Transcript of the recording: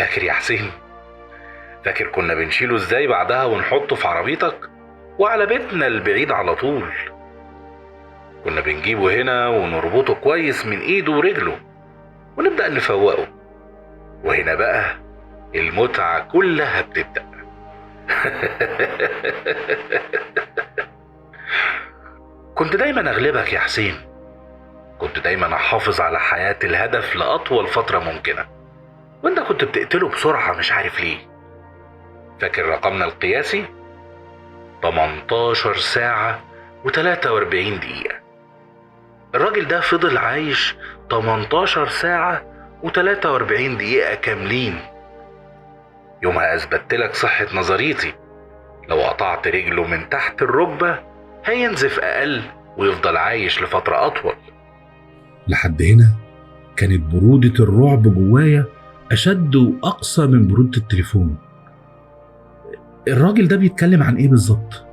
فاكر يا حسين؟ فاكر كنا بنشيله ازاي بعدها ونحطه في عربيتك وعلى بيتنا البعيد على طول؟ كنا بنجيبه هنا ونربطه كويس من ايده ورجله ونبدأ نفوقه، وهنا بقى المتعة كلها بتبدأ. كنت دايما أغلبك يا حسين، كنت دايما أحافظ على حياة الهدف لأطول فترة ممكنة، وانت كنت بتقتله بسرعة مش عارف ليه. فاكر رقمنا القياسي؟ 18 ساعة و43 دقيقة. الراجل ده فضل عايش 18 ساعة و43 دقيقة كاملين. يومها أثبتت لك صحة نظريتي، لو قطعت رجله من تحت الركبة هينزف أقل ويفضل عايش لفترة أطول. لحد هنا كانت برودة الرعب جوايا أشد وأقصى من برودة التليفون. الراجل ده بيتكلم عن إيه بالظبط؟